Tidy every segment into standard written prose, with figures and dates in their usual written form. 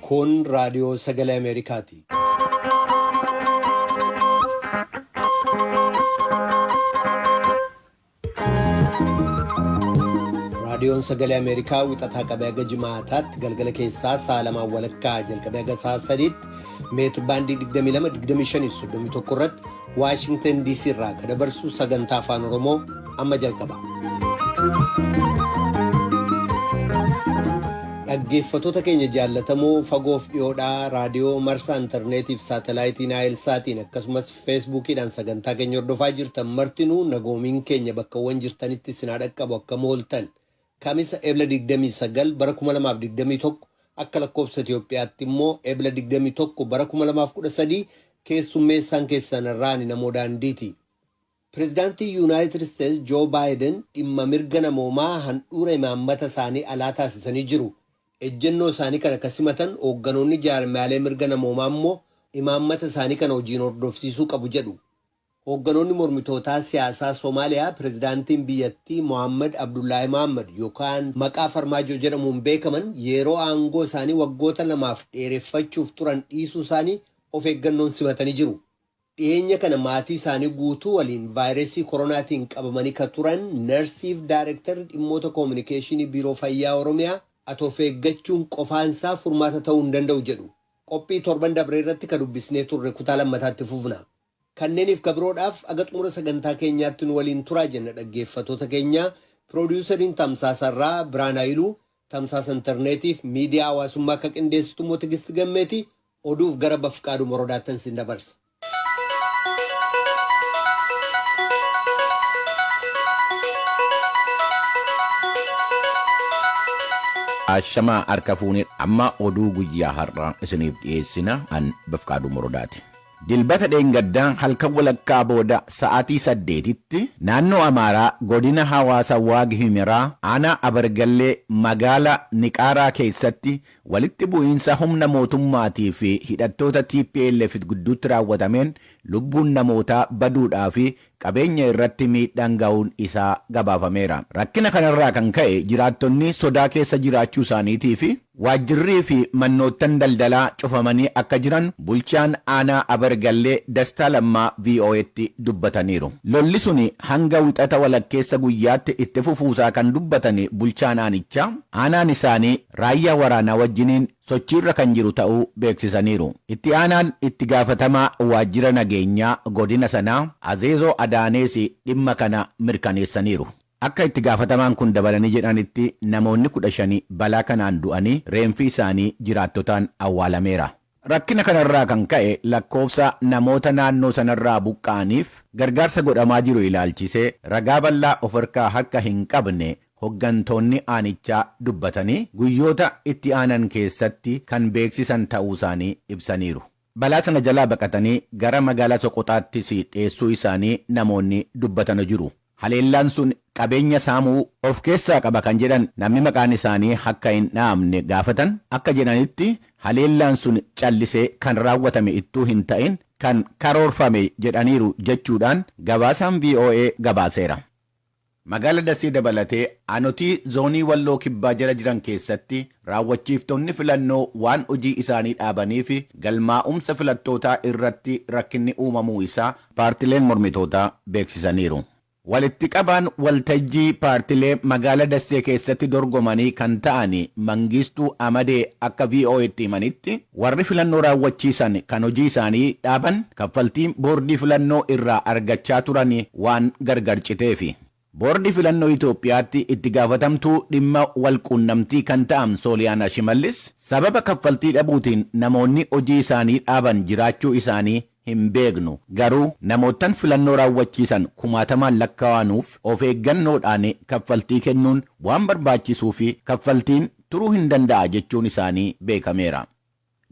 Kun raadiyoo sagalee Ameerikaati. Raadiyoon sagalee Ameerikaa wixataa qabee haga jimaataatti galgala keessaa sa'a lamaan walakkaa jalqabee haga sa'a sadiitti meetir baandii 22, 25 irratti Waashingtan DC irraa kan dabarsu sagantaa afaan Oromoo amma jalqaba. Dhaggeeffattoota keenya jaallatamoo fagoof dhiyoodhaa raadiyoo marsaa intarneetiif saatalaayitii Naayilsaatiin akkasumas feesbuukiidhaan sagantaa keenya hordofaa jirtan martinuu nagoomiin keenya bakkawwan jirtanitti isin haa dhaqqabu akka mooltan. Kamisa Ebla 29 bara 2021 akka lakkoofsa Itoophiyaatti immoo Ebla 21 bara 2013 keessummeessaan keessan irraan namoo daandiiti. Pireezidaantiin Yuunaayitid Isteets Joo Baayiden dhimma mirga namoomaa handhuura imaammata isaanii alaa taasisanii jiru. Ejjennoo isaanii kana ka simatan hoogganoonni jaarmiyaalee mirga namoomaa immoo imaammata isaanii kana hojiin hordofsiisuu qabu jedhu. Hoogganoonni mormitootaa siyaasaa Somaaliyaa pireezidaantiin biyyattii Mohaammed Abdullaahi Mohaammed yookaan maqaa Farmaajoo jedhamuun beekaman yeroo aangoo isaanii waggoota lamaaf dheereffachuuf turan dhiisuu isaanii of eeggannoon simatanii jiru. Dhiyeenya kana maatii isaanii guutuu waliin vaayirasii koronaatiin qabamanii ka turan narsiif daarektarri dhimmoota koominikeeshinii biiroo fayyaa Oromiyaa ati of eeggachuun qofaansaa furmaata ta'uu hin danda'u jedhu. Qophii torban dabree irratti ka dubbisnee turre kutaa lammataatti fufna. Kanneeniif ka biroodhaaf aga xumura sagantaa keenyaatti nu waliin turaa jenna dhaggeeffatoota keenya. Piroodiyusariin Tamsaasarraa Birhaan Hayiluu, tamsaasa intarneetiif miidiyaa hawaasummaa akka qindeessitu immoo Tigisti Gammeeti oduuf gara Bafqaaduu Morodaattan sin dabarsa. Ashamaa harka fuunee amma oduu guyyaa har'aa isiniif dhiyeessina an Bafqaaduu Morodaati. Dilbata dheengaddaa halkan walakkaa booda sa'aatii 8tti naannoo Amaaraa godina Hawaasa Waag Himiraa aanaa Abargallee magaala Niqaaraa keessatti walitti bu'iinsa humna mootummaatii fi hidhattoota TPLF gidduutti raawwatameen lubbuun namootaa baduudhaa fi qabeenya irratti miidhaan ga'uun isaa gabaafameera. Rakkina kanarraa kan ka'e jiraattonni sodaa keessa jiraachuu isaaniitii fi waajjirrii fi mannoottan daldalaa cufamanii akka jiran bulchaan aanaa Abargallee Dastaa Lammaa VOAtti dubbataniiru. Lolli suni hanga wixata walakkeessa guyyaatti itti fufuusaa kan dubbatani bulchaan aanichaa, aanaan isaanii raayyaa waraanaa wajjiniin sochiirra kan jiru ta'uu beeksisaniiru. Itti aanaan itti gaafatamaa waajjira nageenyaa godina sanaa Azeezoo Adaanees dhimma kana mirkaneessaniiru. Akka itti gaafatamaan kun dabalanii jedhanitti namoonni 15 balaa kanaan du'anii reenfi isaanii jiraattotaan awwaalameera. Rakkina kanarraa kan ka'e lakkoofsa namoota naannoo sanarraa buqqa'aniif gargaarsa godhamaa jiru ilaalchisee ragaa bal'aa of harkaa akka hin qabne hoggantoonni aanichaa dubbatanii, guyyoota itti aanan keessatti kan beeksisan ta'uusaanii ibsaniiru. Balaa sana jalaa baqatanii gara magaalaa Soqoxaattis dheessuu isaanii namoonni dubbatanu jiru. Haleellaan sun qabeenya saamuu of keessaa qaba kan jedhan namni maqaan isaanii akka hin dha'amne gaafatan akka jedhanitti haleellaan sun callisee kan raawwatame ittuu hin ta'in kan karoorfame jedhaniiru jechuu dhaan gabaasaan voa gabaaseera. Magaala Dasee dabalatee aanotii zoonii Walloo Kibbaa jala jiran keessatti raawwachiiftonni filannoo waan hojii isaanii dhaabaniif galmaa'umsa filattootaa irratti rakkinni uumamuu isaa paartileen mormitootaa beeksisaniiru. Walitti qabaan waltajjii paartilee magaala Dassee keessatti dorgomanii kan ta'an Mangiistuu Amadee akka VOAtti himanitti, warri filannoo raawwachiisan kan hojii isaanii dhaaban kaffaltii boordii filannoo irraa argachaa turan waan gargar citeefi. Boordii filannoo Itoophiyaatti itti gaafatamtuu dhimma wal quunnamtii kan ta'am Sooliyaanaa Shimallis, sababa kaffaltii dhabuutiin namoonni hojii isaanii dhaaban jiraachuu isaanii hin beeknu, garuu namoottan filannoo raawwachiisan kumaatamaan lakkaawanuuf of eeggannoodhaan kaffaltii kennuun waan barbaachisuuf kaffaltiin turuu hin danda'a jechuun isaanii beekameera.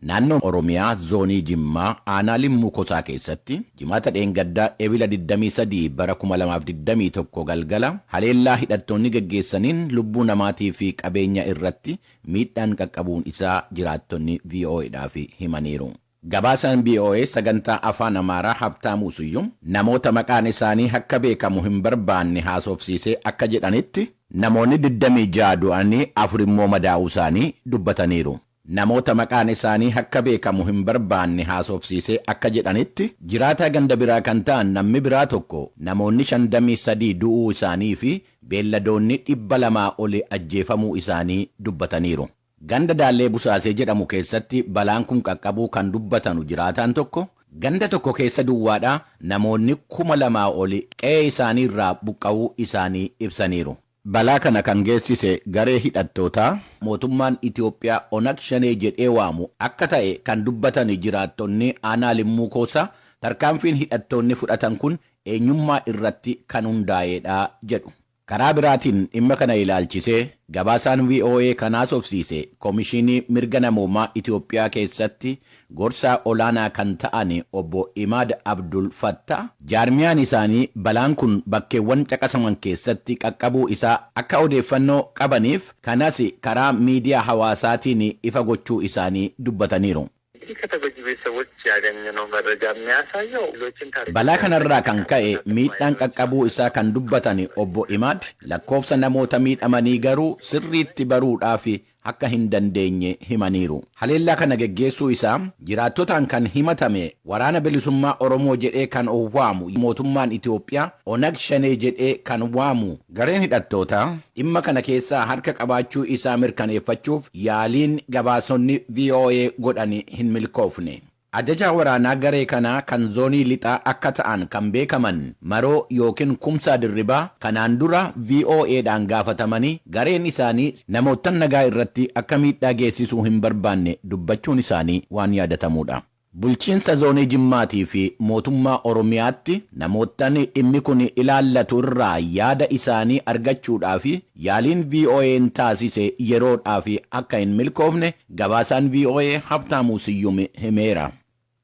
Naannoo Oromiyaa Zoonii Jimmaa Aanaa Limmuu Kosaa keessatti Jimaata dheengaddaa Ebila 23 bara 2021 galgala haleellaa hidhattoonni geggeessaniin lubbuu namaatii fi qabeenya irratti miidhaan qaqqabuun isaa jiraattonni VOAdhaaf himaniiru. Gabaasaan voa sagantaa Afaan Amaaraa Habtaamuu Suyyum namoota maqaan isaanii akka beekamu hin barbaanne haasofsiisee akka jedhanitti, Namoonni 26 du'anii, 4 immoo madaa'uu isaanii dubbataniiru. Namoota maqaan isaanii akka beekamu hin barbaanne haasofsiisee akka jedhanitti, jiraataa ganda biraa kan ta'an namni biraa tokko namoonni 53 du'uu isaanii fi beelladoonni 200 oli ajjeefamuu isaanii dubbataniiru. Ganda Daallee Busaasee jedhamu keessatti balaan kun qaqqabuu kan dubbatanu jiraataan tokko, ganda tokko keessa duwwaadhaa namoonni 2000 oli qe'ee isaanii irraa buqqa'uu isaanii ibsaniiru. Balaa kana kan geessise garee hidhattootaa mootummaan Itiyoophiyaa Onag Shanee jedhee waamu akka ta'e kan dubbatani jiraattonni aanaa Limmuu Koosaa, tarkaanfiin hidhattoonni fudhatan kun eenyummaa irratti kan hundaa'eedha jedhu. Karaa biraatiin dhimma kana ilaalchisee gabaasaan voa kan haasofsiise Komishinii mirga namoomaa Itiyoophiyaa keessatti gorsaa olaanaa kan ta'an obbo Imaad Abdul Fattah, jaarmiyaan isaanii balaan kun bakkeewwan caqasaman keessatti qaqqabuu isaa akka odeeffannoo qabaniif kanas karaa miidiyaa hawaasaatiin ifa gochuu isaanii dubbataniiru. እንግዲህ ከተጎጂ ቤተሰቦች ያገኘነው መረጃ የሚያሳየው ሌሎችን ታሪክ Balaa kanarraa kan ka'e miidhaan qaqqabuu isaa kan dubbatan obbo Imaad, lakkoofsa namoota miidhamanii garuu sirriitti baruudhaaf akka hin dandeenye himaniiru. Haleellaa kana geggeessuu isaa jiraattotaan kan himatame Waraana Bilisummaa Oromoo jedhee kan of waamu mootummaan Itoophiyaa Onag Shanee jedhee kan waamu gareen hidhattootaa dhimma kana keessaa harka qabaachuu isaa mirkaneeffachuuf yaaliin gabaasonni VOA godhan hin milkoofne. Ajajaa waraanaa garee kanaa kan zoonii lixaa akka ta'an kan beekaman Maroo yookiin Kumsaa Dirribaa kanaan dura VOAdhaan gaafatamanii gareen isaanii namoottan nagaa irratti akka miidhaa geessisuu hin barbaanne dubbachuun isaanii waan yaadatamuudha. Bulchiinsa zoonii Jimmaatii fi mootummaa Oromiyaatti namoottan dhimmi kun ilaallatu irraa yaada isaanii argachuudhaaf yaaliin VOAn taasise yeroodhaaf akka hin milkoofne gabaasaan VOA Habtaamuu Siyyum himeera.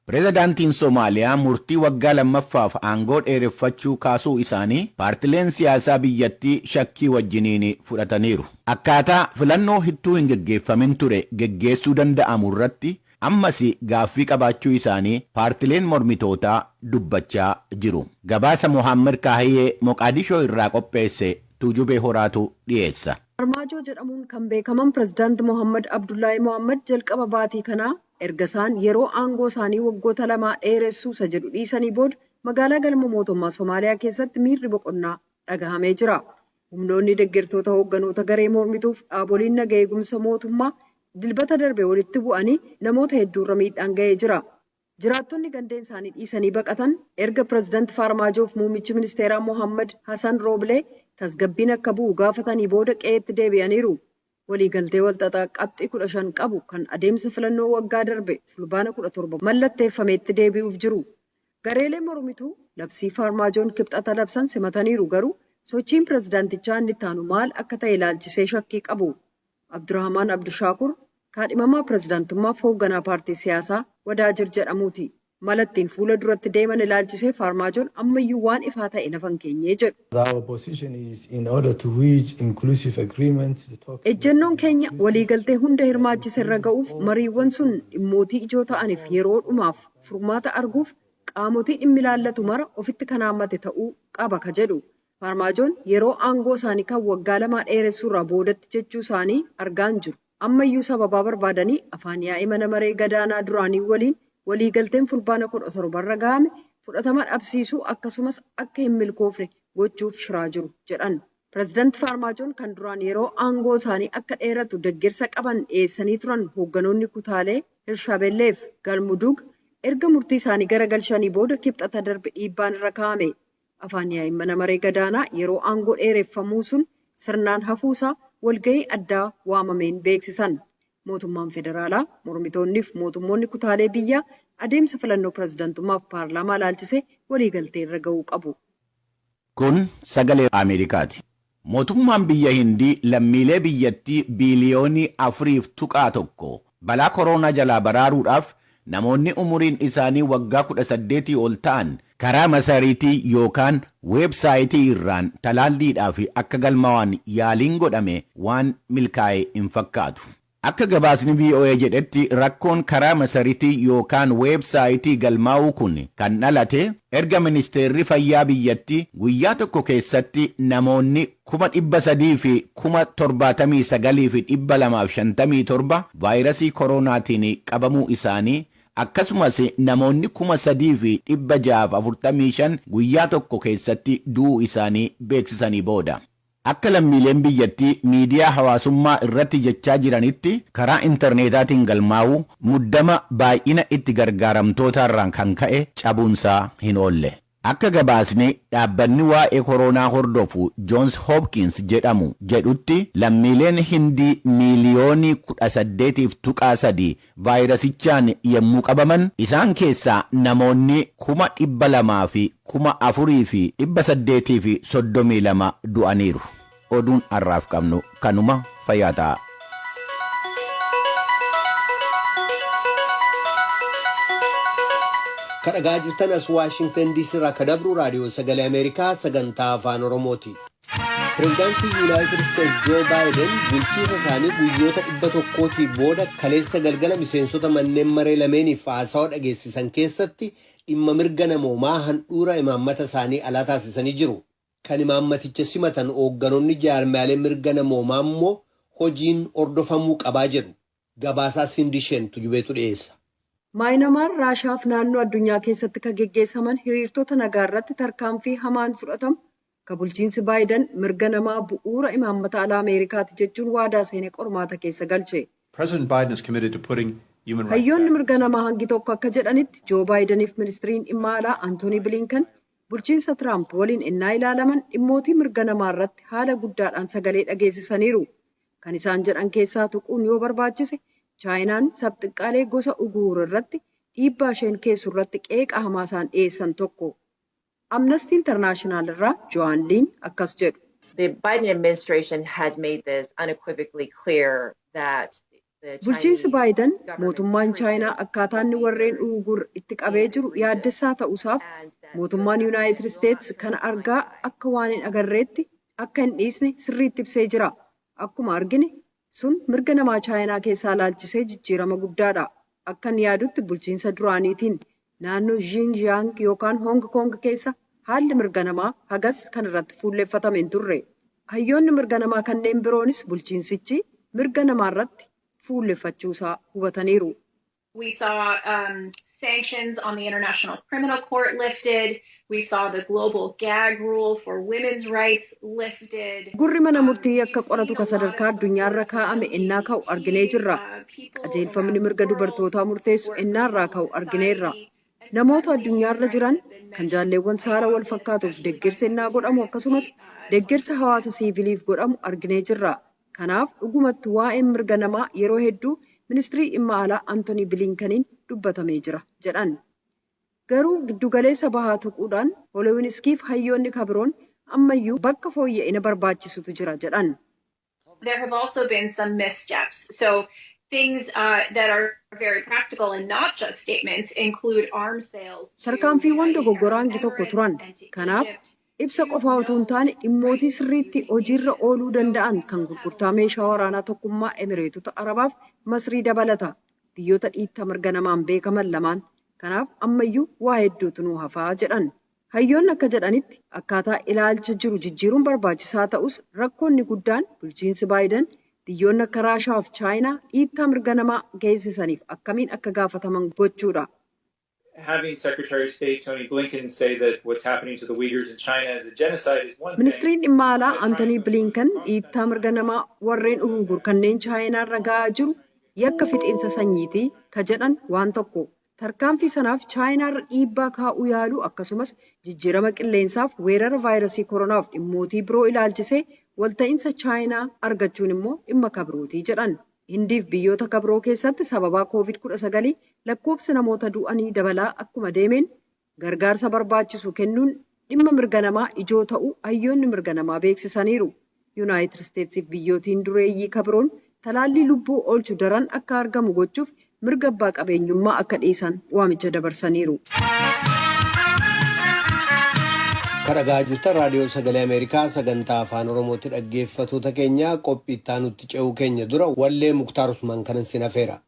Pireezidaantiin Somaaliyaa murtii waggaa lammaffaaf aangoo dheereffachuu kaasuu isaanii paartileen siyaasaa biyyattii shakkii wajjiniin fudhataniiru. Akkaataa filannoo hittuu hin geggeeffamin ture geggeessuu danda'amu irratti ammas gaaffii qabaachuu isaanii paartileen mormitootaa dubbachaa jiru. Gabaasa Mohaammed Kaahiyee Moqaadishoo irraa qopheesse Tuujubee Horaatu dhiyeessa. Farmaajoo jedhamuun kan beekaman Pireezidaanti Mohammad Abdullaahi Mohammad jalqaba baatii kanaa erga isaan yeroo aangoo isaanii waggoota lamaa dheeressuu isa jedhu dhiisanii booda magaalaa galma mootummaa Somaaliyaa keessatti miirri boqonnaa dhagahamee jira. Humnoonni deeggartoota hoogganoota garee mormituuf dhaaboliin naga eegumsa mootummaa Dilbata darbe walitti bu'anii namoota hedduurra miidhaan ga'ee jira. Jiraattonni gandeen isaanii dhiisanii baqatan erga Pireezidaanti Faarmaajoof muummichi ministeeraa Mohammad Hassan Rooblee tasgabbiin akka bu'u gaafatanii booda qe'eetti deebi'aniiru. Waliigaltee walxaxaa qabxii 15 qabu kan adeemsa filannoo waggaa darbe Fulbaana 17 mallatteeffametti deebi'uuf jiru. Gareelee mormituu labsii Faarmaajoon Kibxata labsan simataniiru, garuu sochiin pireezidaantichaa inni itti aanu maal akka ta'e ilaalchisee shakkii qabu. Abdurrahmaan Abdushakur kaadhimamaa pireezidaantummaaf hoogganaa paartii siyaasaa Wadaajir jedhamuuti. Mala ittiin fuula duratti deeman ilaalchisee Faarmaajoon ammayyuu waan ifaa ta'e lafa hin keenyee jedhu. Our position is in order to reach inclusive agreements. To talk Ejjennoon keenya waliigaltee hunda hirmaachise irra ga'uuf, mariiwwan sun dhimmootii ijoo ta'aniif yeroo dhumaaf furmaata arguuf qaamotii dhimmi ilaallatu mara ofitti kan haammate ta'uu qaba ka jedhu. Faarmaajoon yeroo aangoo isaanii kan waggaa 2 dheeressuurraa boodatti jechuu isaanii argaan jiru. Ammayyuu sababaa barbaadanii afaan yaa'ii mana maree gadaanaa duraanii waliin waliigalteen Fulbaana 17rra ga'ame fudhatama dhabsiisuu akkasumas akka hin milkoofne gochuuf shiraa jiru jedhan. Pireezidaanti Faarmaajoon kan duraan yeroo aangoo isaanii akka dheeratu deeggarsa qaban dhiyeessanii turan hoogganoonni kutaalee Hirshabelleef Galmudug erga murtii isaanii garagalchanii booda Kibxata darbe dhiibbaan irra kaa'ame. Afaan yaa'iin mana maree gadaanaa yeroo aangoo dheereffamuu sun sirnaan hafuusaa walgahii addaa waamameen beeksisan. Mootummaan federaalaa, mormitoonniif mootummoonni kutaalee biyyaa adeemsa filannoo pireezidaantummaaf paarlaamaa ilaalchisee waliigaltee irra ga'uu qabu. Kun Sagalee Ameerikaati. Mootummaan biyya Hindii lammiilee biyyattii biiliyoonii 4.1 balaa koronaa jalaa baraaruudhaaf namoonni umuriin isaanii waggaa 18 ol ta'an karaa masariitii yookaan weebsaayitii irraan talaalliidhaaf akka galmaa'an yaaliin godhame waan milkaa'e hin fakkaatu. Akka gabaasni VOA jedhetti, rakkoon karaa masariitii yookaan weebsaayitii galmaa'uu kun kan dhalate erga ministeerri fayyaa biyyattii guyyaa tokko keessatti namoonni 379,257 vaayirasii koronaatiin qabamuu isaanii, akkasumas namoonni 3,645 guyyaa tokko keessatti du'uu isaanii beeksisanii booda. Akka lammiileen biyyattii miidiyaa hawaasummaa irratti jechaa jiranitti, karaa intarneetaatiin galmaa'uu muddama baay'ina itti gargaaramtootaarraan kan ka'e cabuunsaa hin oolle. Akka gabaasni dhaabbanni waa'ee koronaa hordofu Johns Hopkins jedhamu jedhutti, lammiileen Hindii 18.3 miiliyoonii vaayirasichaan yommuu qabaman, isaan keessaa namoonni 204,832 du'aniiru. Oduun har'aaf qabnu kanuma, fayyaa ta'a. Kan dhagaa jirtan as Waashingtan DC irraa kan dabru Raadiyoo Sagalee Ameerikaa sagantaa Afaan Oromooti. Pireezidaantii Yuunaayitid Isteetsi Joo Baayiden bulchiisa isaanii guyyoota 100tii booda kaleessa galgala miseensota manneen maree lameeniif haasawaa dhageessisan keessatti dhimma mirga namoomaa handhuura imaammata isaanii alaa taasisanii jiru. Kan imaammaticha simatan hoogganoonni jaarmiyaalee mirga namoomaa immoo hojiin hordofamuu qabaa jedhu. Gabaasaa Sindisheen Tujubeetu dhiyeessa. Maayinamaar, Raashaaf naannoo addunyaa keessatti kan geggeessaman hiriirtota nagaa irratti tarkaanfii hamaan fudhatamu ka bulchiinsi Baayiden mirga namaa bu'uura imaammata alaa Ameerikaati jechuun waadaa seenee qormaata keessa galche. President Biden is committed to putting human rights Hayyoonni mirga namaa hangi tokko akka jedhanitti, Joo Baayideniif ministiriin dhimma alaa Antoonii Bilinkan bulchiinsa Tiraamp waliin innaa ilaalaman dhimmootii mirga namaa irratti haala guddaadhaan sagalee dhageessisaniiru. Kan isaan jedhan keessaa tuquun yoo barbaachise, Chaayinaan sabxiqqaalee gosa Uguur irratti dhiibbaa isheen keessu irratti qeeqa hamaa isaan dhiyeessan tokko. Amnesty International irraa Jo'aan Liin akkas jedhu. The Biden administration has made this unequivocally clear that Bulchiinsi Baayiden mootummaan Chaayinaa akkaataa inni warreen Uugur itti qabee jiru yaaddessaa ta'uusaaf, mootummaan Yuunaayitid Isteetsi kana argaa akka waan hin agarreetti akka hin dhiisne sirriitti ibsee jira. Akkuma argine sun mirga namaa Chaayinaa keessaa laalchisee jijjiirama guddaadha. Akkan yaadutti bulchiinsa duraaniitiin naannoo Xinjiang yookaan Hong Kong keessa haalli mirga namaa hagas kan irratti fuulleeffatame hin turre. Hayyoonni mirga namaa kanneen biroonis bulchiinsichi mirga namaa irratti fuulleffachuusaa hubataniiru. We saw sanctions on the International Criminal Court lifted. We saw the global gag rule for women's rights lifted. Gurri mana murtii akka qoratu ka sadarkaa addunyaarra kaa'ame ennaa ka'u arginee jirra. Qajeelfamni mirga dubartootaa murteessu ennaarraa ka'u argineerra. Namoota addunyaarra jiran kan jaalleewwan saala wal fakkaatuuf deeggarsa ennaa godhamu, akkasumas deeggarsa hawaasa siiviliif godhamu arginee jirra. Kanaaf dhugumatti waa'een mirga namaa yeroo hedduu ministirii dhimma alaa Antoonii Biliinkaniin dubbatamee jira jedhan. Garuu giddugaleessa bahaa tuquudhaan Holowinskiif hayyoonni kabiroon ammayyuu bakka fooyya'ina barbaachisutu jira jedhan. There have also been some missteps. So things that are very practical and not just statements include arms sales. Tarkaanfiiwwan dogoggoraa hangi tokko turan. Kanaaf ibsa qofaa otoo hin taane dhimmootii sirriitti hojiirra ooluu danda'an kan gurgurtaa meeshaa waraanaa Tokkummaa Emireetota Arabaaf Masrii dabalata. Biyyoota dhiittaa mirga namaan beekaman lamaan. Kanaaf ammayyuu waa hedduutu nu hafaa jedhan. Hayyoonni akka jedhanitti, akkaataa ilaalcha jiru jijjiiruun barbaachisaa ta'us, rakkoonni guddaan bulchiinsi Baayiden biyyoonni akka Raashaa fi Chaayinaa dhiittaa mirga namaa geessisaniif akkamiin akka gaafataman gochuudha. Having Secretary of State Tony Blinken say that what's happening to the Uyghurs in China is a genocide is one thing. Ministiriin dhimma alaa Antoonii Bilinkan dhiittaa mirga namaa warreen Uguur kanneen Chaayinaarra gahaa jiru yakka fixiinsa sanyiitii ka jedhan waan tokko. Tarkaanfii sanaaf Chaayinaarra dhiibbaa kaa'uu yaaluu, akkasumas jijjiirama qilleensaaf weerara vaayirasii koronaaf dhimmootii biroo ilaalchisee walta'iinsa Chaayinaa argachuun immoo dhimma kabirootii jedhan. Hindiif biyyoota kabiroo keessatti sababaa COVID-19 lakkoofsi namoota du'anii dabalaa akkuma deemeen gargaarsa barbaachisu kennuun dhimma mirga namaa ijoo ta'uu hayyoonni mirga namaa beeksisaniiru. Yuunaayitid Isteetsiif biyyootiin dureeyyii kabiroon talaallii lubbuu oolchu daran akka argamu gochuuf mirga abbaa qabeenyummaa akka dhiisan waamicha dabarsaniiru. Dhaggeeffachaa jirtan raadiyoo sagalee Ameerikaa sagantaa afaan Oromootti dhaggeeffattoota keenya qophii itti aanutti ce'uu keenya dura wallee Muktaar Usmaan kanan sin afeera.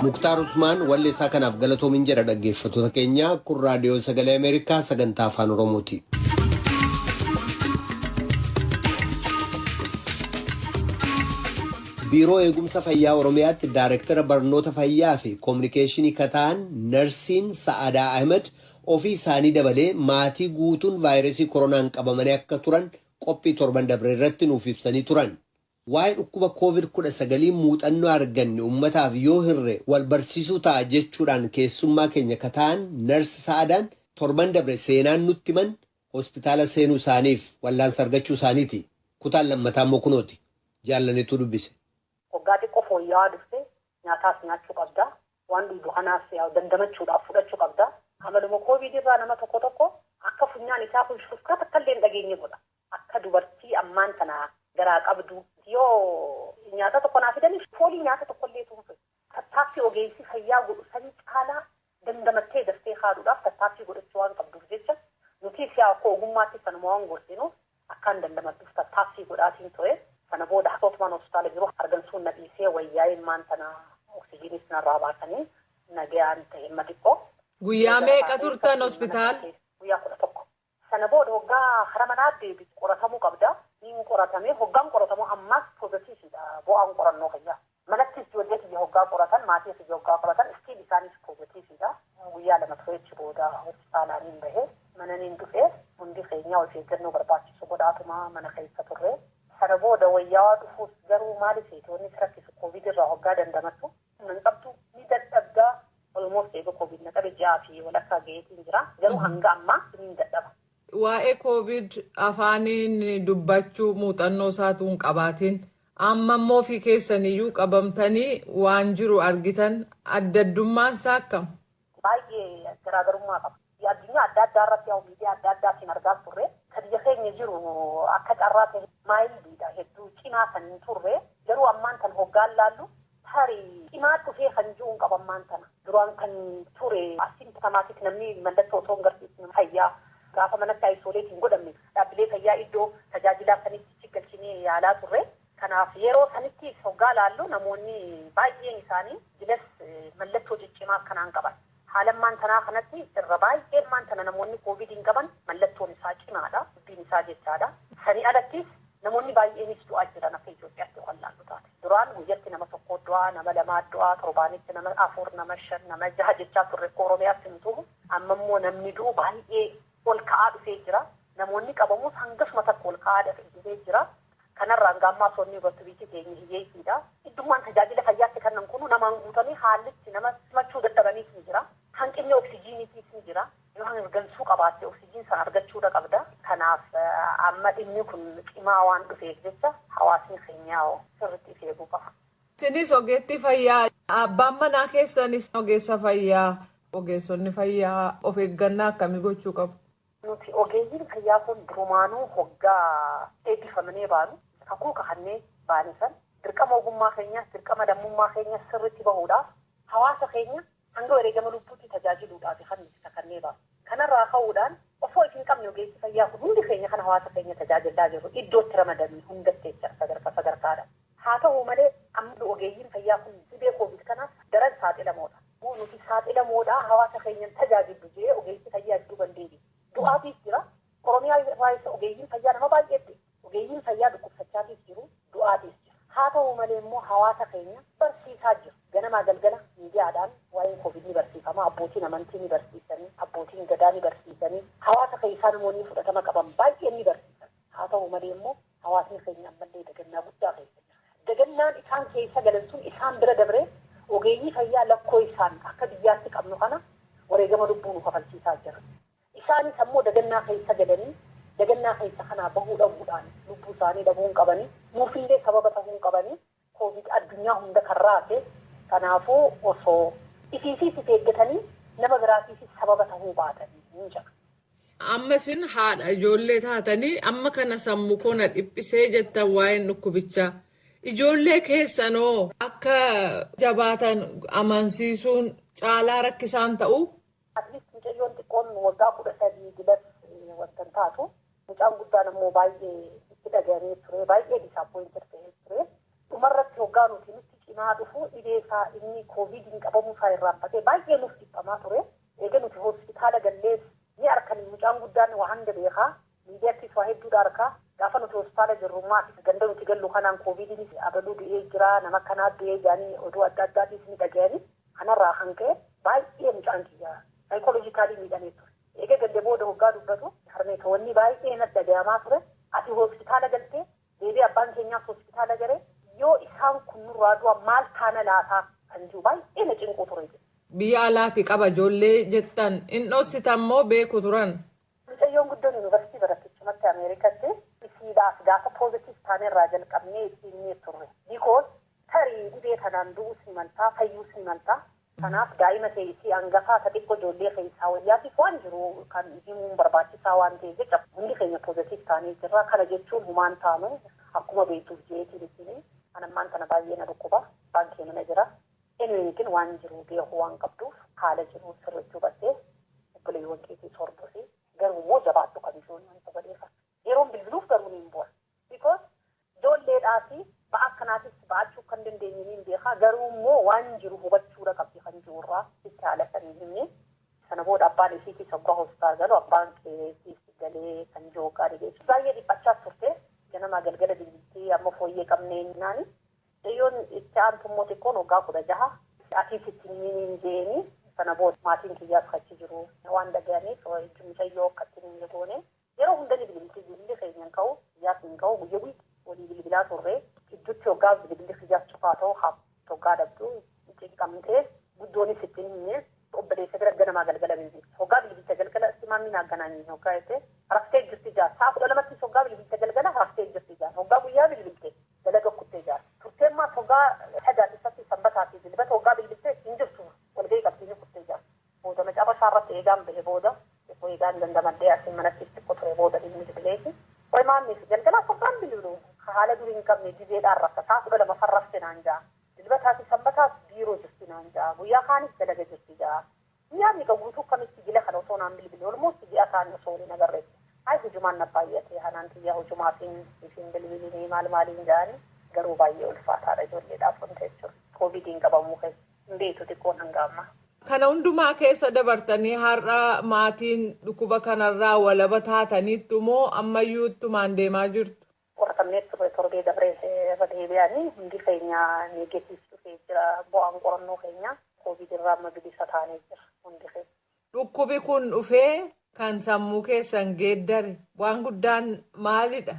Muktaar Usmaan walleessaa kanaaf galatoomin jedha dhaggeeffattoota keenya kun raadiyoo sagalee Ameerikaa sagantaa afaan Oromooti. Biiroo eegumsa fayyaa Oromiyaatti Daayireektara barnoota fayyaa fi koominikeeshinii kataan Narsiin Sa'aadaa Ahmed ofii isaanii dabalee maatii guutuun vaayirasii koronaan qabamanii akka turan Qophii torban dabre irratti nuuf ibsanii turan. Waa'ee dhukkuba COVID-19 muuxannoo arganne uummataaf yoo hirre wal barsiisuu ta'a jechuudhaan keessummaa keenya kataan Narsi Sa'adaan torban dabre seenaan nutti himan hospitaala seenuu isaaniif wallaansa argachuu isaaniiti. Kutaan lammataa immoo kunooti. Jaallaneetu dubbise. Waggaa xiqqoo fooyya'aa dhufte, nyaataas nyaachuu qabda. Waan dhugdu kanaas dandamachuudhaaf fudhachuu qabda. Amaluma Koovid irraa nama tokko tokko akka funyaan isaa kun shufkaa takka illee hin dhageenye godha. Akka dubartii ammaan tana garaa qabdu yoo nyaata tokko naa fidanii foolii nyaata tokko illee tuunfe. Tattaaffii ogeessi fayyaa godhu sanii caalaa dandamattee daftee haadhuudhaaf tattaaffii godhachuu waan qabduuf jecha, nutis yaa akka ogummaatti sanuma waan gorsinuuf akkaan dandamattuuf tattaaffii godhaatiin ture. Sana booda hatotumaan hospitaala jiru argamsuun na dhiisee wayyaa'een maan tana oksijiinis narraa baasanii nagayaan ta'e ma xiqqoo. Guyyaa meeqa turtan hospitaala? Guyyaa 11. Sana booda hoggaa hara manaa deebitu qoratamuu qabda. Niin qoratamee, hoggaan qoratamu ammaas positivedha bu'aan qorannoo fayyaa. Manattis ijoollee kiyya hoggaa qoratan, maatii kiyya hoggaa qoratan, still isaanis positivedha. Guyyaa 2 tureechi booda hospitaalaaniin bahee mana niin dhufee, hundi keenya of eeggannoo barbaachisu godhaatuma mana keessa turre. Sana booda wayyaawaa dhufuus garuu maaliif wanni si rakkisu, Koovid irraa hoggaa dandamattu hin qabdu, ni dadhabdaa. Almost eega Koovid na qabe ji'aa fi walakkaa gaheetiin jira. Garuu hanga ammaa ni dadhaba. Waa'ee Koovid afaaniin dubbachuu muuxannoo isaatu hin qabaatin. Amma immoo ofii keessaniyyuu qabamtanii waan jiru argitan, adda addummaan isaa akkam? Baay'ee garaagarummaa qaba. Addunyaa adda addaa irratti yaa miidiyaa adda addaatiin argaa turre. Kan biyya keenya jiru akka carraa ta'e mildiidha, hedduu cimaa kan hin turre. Garuu ammaan kan hoggaan laallu tarii cimaa dhufee kan jiru hin qaban ammaan tana. Duraan kan ture asymptomatic, namni mallattoo osoo hin garsiisne fayyaa, gaafa manatti isolate hin godhamne dhaabbilee fayyaa iddoo tajaajilaa sanitti galchinee yaalaa turre. Kanaaf yeroo sanitti hoggaa laallu namoonni baay'een isaanii jilas mallattoo ciccimaa akkanaan qaban. Haala ammaan tanaa kanatti irra baay'een ammaan tana namoonni Koovidiin qaban mallattoon isaa cimaadha. Dubbiin isaa jechaadha. Sanii alattis namoonni baay'eenis du'aa jiran akka Itoophiyaatti kan laallu taate. Duraan guyyatti nama tokko du'aa, nama lamaa du'aa, torbaanitti nama afur, nama shan, nama jaha jechaa turre akka Oromiyaatti nu tuhu. Amma immoo namni du'u baay'ee ol ka'aa dhufee jira. Namoonni qabamus hangasuma takka ol ka'aa dhufee jira. Kanarraan gaammaa sonni irratti biyyi keenya hiyyeessiidha. Iddummaan tajaajila fayyaatti kannan kunu namaan guutanii haallitti nama simachuu dadhabaniis ni jira. Hanqinni oksijiiniitiis ni jira. Yoo hargansuu qabaatte oksijiin sana argachuudha qabda. Kanaaf amma dhimmi kun cimaa waan dhufeef jecha hawaasni keenya sirriitti of eeguu qaba. Isinis ogeettii fayyaa, abbaan manaa keessanis ogeessa fayyaa, ogeessonni fayyaa of eeggannaa akkamii gochuu qabu? Nuti ogeeyyiin fayyaa kun durumaanuu hoggaa eebbifamnee baanu kakuu kakannee baane san dirqama ogummaa keenyaas dirqama lammummaa keenyaas sirriitti bahuudhaaf, hawaasa keenya hanga wareegama lubbuutti tajaajiluudhaaf kan nuti kakannee baanu. Kanarraa ka'uudhaan osoo isin qabne ogeessi fayyaa kun hundi keenya kan hawaasa keenya tajaajilaa jirru iddootti ramadamne hundatti jecha sadarkaa sadarkaadha. Haa ta'u malee amma ogeeyyiin fayyaa kun dhibee Koovid kanaaf daran saaxilamoodha. Nuti saaxilamoodha, hawaasa keenyan tajaajillu jee ogeessi fayyaa iddoo bandeebi. Du'aatiis jira. Oromiyaa irraa isa ogeeyyiin fayyaa nama baay'eetti. Ogeeyyiin fayyaa dhukkubsachaatiis jiru, du'aatiis jira. Haa ta'u malee immoo hawaasa keenya barsiisaa jiru. Ganamaa galgala miidiyaadhaan waa'een Koovid ni barsiifama. Abbootiin amantii ni barsiisanii, abbootiin gadaa ni barsiisanii, hawaasa keessaa namoonni fudhatama qaban baay'een ni barsiisan. Haa ta'u malee immoo hawaasni keenya ammallee dagannaa guddaa keessa jira. Dagannaan isaan keessa galan sun isaan bira dabree ogeeyyii fayyaa lakkoo isaan akka biyyaatti qabnu kana wareegama lubbuu nu kafalchiisaa jira. Isaanis ammoo dagannaa keessa galanii dagannaa keessa kanaa bahuu dhabuudhaan lubbuu isaanii dhabuu hin qabanii, nuufillee sababa ta'uu hin qabanii. Koovid addunyaa hunda kan raase, kanaafuu osoo ifiisiis of eeggatanii nama biraatiifis sababa ta'uu baatanii ni jira. Amma isin haadha ijoollee taatanii amma kana sammuu koo na dhiphisee jettan waa'een dhukkubichaa. Ijoollee keessanoo akka jabaatan amansiisuun caalaa rakkisaan ta'u. Atleast mucayyoon xiqqoon waggaa 13 dilas wanta taatu, mucaan guddaan immoo baay'ee itti dhaga'amee ture, baay'ee disappointed ta'ee ture. Dhumarratti hoggaa nuti nutti cimaa dhufu dhibee isaa inni Koovidiin qabamuu isaa irraanfatee baay'ee nuuf dhiphamaa ture. Eega nuti hospitaala gallees ni arkan, mucaan guddaan waa hanga beekaa, miidiyaattis waa hedduudha arkaa. Gaafa nuti hospitaala jirru maatii ganda nuti gallu kanaan Koovidiinis abaluu du'ee jira, nama kanaa du'ee jaanii oduu adda addaatiis ni dhaga'anii, kanarraa kan ka'e baay'ee mucaan kiyya psychologically miidhamee ture. Eega galle booda hoggaa dubbatu, harmeetoonni baay'ee natti dhaga'amaa ture. Ati hospitaala galtee deebii abbaan keenyaas hospitaala galee yoo isaan kun nurraa du'a maal taana laataa kan jiru baay'ee na cinquu ture. Biyya alaati qaba ijoollee jettan hin dhossitan moo beeku turan? Mucayyoon guddoon yuunivarsiitii barattichumatti Ameerikatti isiidhaaf gaafa positive taane irraa jalqabnee ittiin turre. Because tarii dhibee kanaan du'uus ni maltaa, fayyuus ni maltaa. Kanaaf daa'ima ta'e isii hangafaa ta xiqqoo ijoollee keessaa wayyaatiif waan jiru kan himuun barbaachisaa waan ta'eef jecha hundi keenya positive taanee jirra. Kana jechuun humaan taanu akkuma beektuuf jeetiin isin kan ammaan kana baay'ee na dhukkuba. Baankii mana jira. Anyway waan jiru beekuu waan qabduuf haala jiru sirriitti hubattee obboleewwan keetii hordofee garuu immoo jabaadhu kan ijoolleen wanta godheefa. Yeroon bilbiluuf garuu ni hin bu'a. Because ijoolleedhaa fi ba'a akkanaatis ba'achuu kan dandeenye ni beekaa, garuu immoo waan jiru hubachuudha qabdi kan jirurraa itti haala sanii himne. Sana booda abbaan isiitis hoggaa hospitaal galu abbaan keetiis galee kan jiru hoggaa dhibee. Baay'ee dhiphachaa turte, ganamaa galgala bilbiltee amma fooyyee qabnee naani. Xiyyoon itti aantu immoo xiqqoon waggaa 16 atiis itti hin jeeni. Sana booda maatiin kiyyaas achi jiru waan dhaga'aniif mucayyoo akka ittiin hin goone. Yeroo hunda ni bilbilti, bilbilli keenya hin ka'u, kiyyaas hin ka'u, guyyaa guyyaa walii bilbilaa turre. Gidduutti hoggaa bilbilli kiyyaas cufaa ta'u hoggaa dhabdu cinqamtee guddoonis ittiin himne, obboleessa bira ganamaa galgala bilbilti. Hoggaa bilbilta galgala itti maamni naagganaa hoggaa jettee raftee jirti jaa. Sa'a 12tti hoggaa bilbilta galgala raftee jirti jaa. Hoggaa guyyaa bilbilte dalaga kuttee jaa. Turteen maas hoggaa sadaati satti sanbataa fi dilbata hoggaa bilbiltee hin jirtu, walgahii qabdii ni kuttee jaa. Booda macaafa isaarratti eegaan bahe booda xiqqoo eegaan dandamadhee asiin manatti xiqqoo ture booda dhimmi bilbileeti. Qoy maamni galgala hoggaan bilbilu haala durii hin qabne dibeedhaan rafta, sa'a 12 farrafte naan jaa. Dilbataa fi sanbataas biiroo jirti naan jaa. Guyyaa kaanis dalaga jirti jaa. Guyyaa meeqa guutuu kamitti jila kana osoo naan bilbile, olmoos ji'a kaan osoo waliin agarreetti. Ay, hujumaan na baay'ate, hanaan kiyyaa hujumaatiin isin bilbilinii maal maaliin jaani, garuu baay'ee ulfaataadha ijoolleedhaaf wanta jechuudha. Koovidiin qabamuu keessa hin beektu xiqqoon hanga ammaa. Kana hundumaa keessa dabartanii har'a maatiin dhukkuba kanarraa walaba taataniittu moo ammayyuu ittumaan deemaa jirtu? Qoratamnee turre, torbee dabree irra deebi'anii hundi keenya negative dhufee jira, bu'aan qorannoo keenya koovid irraa amma bilisa taanee jira hundi keenya. Dhukkubi kun dhufee kan sammuu keessan geeddare waan guddaan maalidha?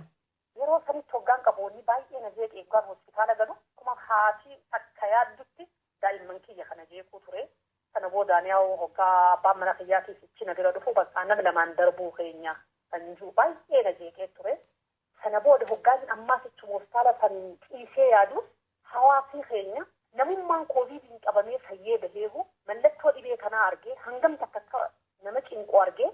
Yeroo sanitti hoggaan qaboonni baay'ee na jeeqee, hoggaan hospitaala galu akkuma haati takka yaaddutti daa'imman kiyya kana jeequu ture. Sana boodaan yaa'u hoggaa abbaan mana kiyyaatiif ichi na bira dhufu bakka nama lamaan darbuu keenya kan jiru baay'ee na jeeqee ture. Sana booda hoggaan ammaas ichuma hospitaala san ciisee yaadu hawaasni keenya namummaan koovidiin qabamee fayyee baheehu mallattoo dhibee kanaa argee hangam takka akka nama cinqu argee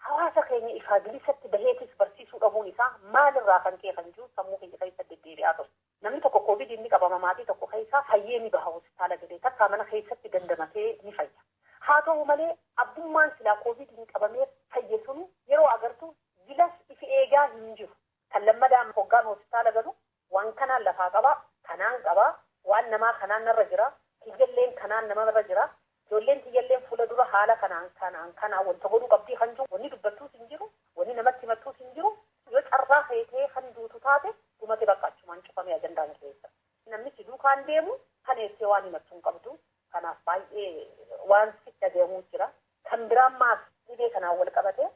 hawaasa keenya ifaa bilisatti baheetis barsiisuu dhabuun isaa maalirraa kan ka'e kan jiru sammuu keenya keessa deddeebi'aa ture. Namni tokko koovidiin ni qabama, maatii tokko keessaa fayyee ni baha, hospitaala galee takkaa mana keessatti dandamatee ni fayya. Haa ta'u malee abbummaan silaa koovidiin qabamee fayye sun yeroo agartu jilas ifi eegaa hin jiru. Kan lammadaan hoggaan hospitaala galu waan kanaan lafaa qabaa, kanaan qabaa, waan namaa kanaan narra jira, kiyyalleen kanaan namarra jira. Ijoolleen kiyyalleen fuula dura haala kanaan kanaan kanaan wanta godhuu qabdii kan jiru wanni dubbattuus hin jiru, wanni namatti himattuus hin jiru. Yoo carraa feetee kan duutu taate dhumate, bakka achumaan cufamee ajandaan keessa. Namni si duukaan deemu kan eessee waan himattuu hin qabdu. Kanaaf baay'ee waan si dhagahamuu jira. Kan biraan maas dhibee kanaan wal qabate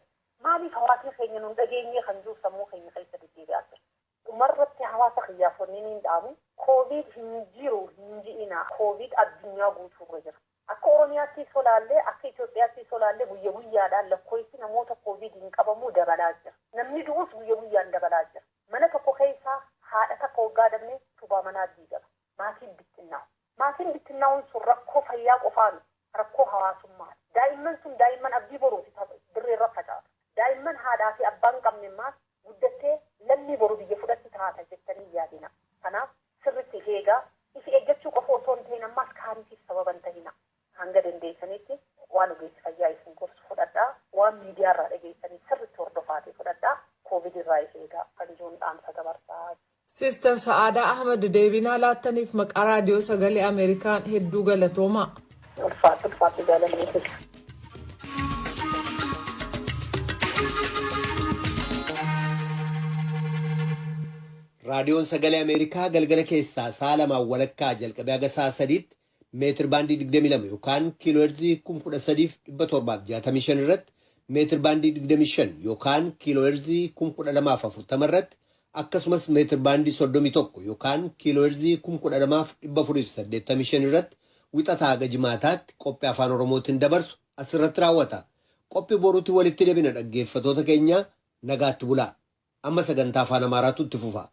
maaliif hawaasni keenya nun dhageenyee kan jiru sammuu keenya keessa deddeebi'aa jira. Dhumarratti hawaasa kiyyaaf wanni hin dhaamu, koovid hin jiru hin ji'ina, koovid addunyaa guutuurra jira. Akka Oromiyaatti solaallee akka Itoophiyaatti solaallee guyya guyyaadhaan lakkoofsi namoota koovidiin qabamuu dabalaa jira. Namni du'us guyya guyyaan dabalaa jira. Mana tokko keessaa haadha takka waggaa dhabnee tubaa manaa diigama. Maatiin bittinnaa'u. Maatiin bittinnaa'uun sun rakkoo fayyaa qofaa miti. Rakkoo hawaasummaati. Daa'imman sun daa'imman abdii boruuti dirree irra facaatu. Daa'imman haadhaa fi abbaan qabne maas guddattee lammii boru biyya fudhatti taata jettanii yaadina. Kanaaf sirriitti if eegaa. If eeggachuu qofa osoo hin ta'in ammaas kaaniitiif sababa hin ta'ina. Hanga dandeessanitti waan ogeessi fayyaa isin gorsu fudhadhaa. Waan miidiyaa irraa dhageessanii sirriitti hordofaatii fudhadhaa. Koovid irraa if eegaa kan jiruun dhaamsa dabarsaa. Sister Sa'aadaa Ahmad, deebinaa laattaniif maqaa raadiyoo sagalee Ameerikaan hedduu galatoomaa. Ulfaatu ulfaatu, jaalallee. Raadiyoon Sagalee Ameerikaa galgala keessaa sa'a 2:30 jalqabee haga sa'a 3tti meetir baandii 22 yookaan kiilooherzii 13,765 irratti, Meetir baandii 25 yookaan kiiloo heerzii 12,040 irratti, akkasumas meetir baandii 31 yookaan kiiloo heerzii 12,485 irratti Wixataa haga Jimaataatti qophii Afaan Oromootiin dabarsu asirratti raawwata. Qophii boruutti walitti deebina, dhaggeeffatoota keenya, nagaatti bulaa. Amma sagantaa Afaan Amaaraatu itti fufa.